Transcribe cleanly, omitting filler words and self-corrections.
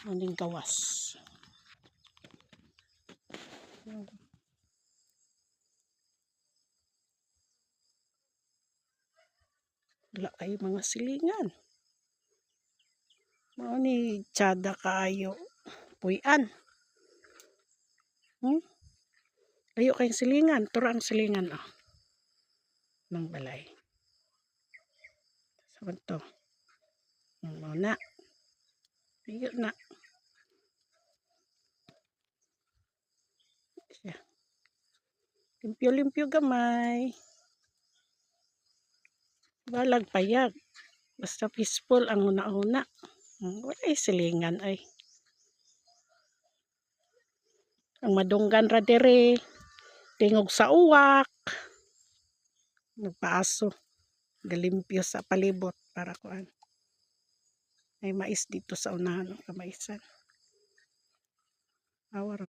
Muning gawas. Wala kay mga silingan. Mao ni tsada kaayo puy-an. Layo kay silingan, turo ang silingan, oh. Ng balay. Sa to. Mao na. Layo na. Siya. Limpyo-limpyo gamay. Balag payag. Basta peaceful ang una-una. Wala silingan ay. Ang madunggan ra diri, tingog sa uwak. Nagpaaso. Galimpyo sa palibot para kuan. May mais dito sa unahan ng kamaisan. Awa ra.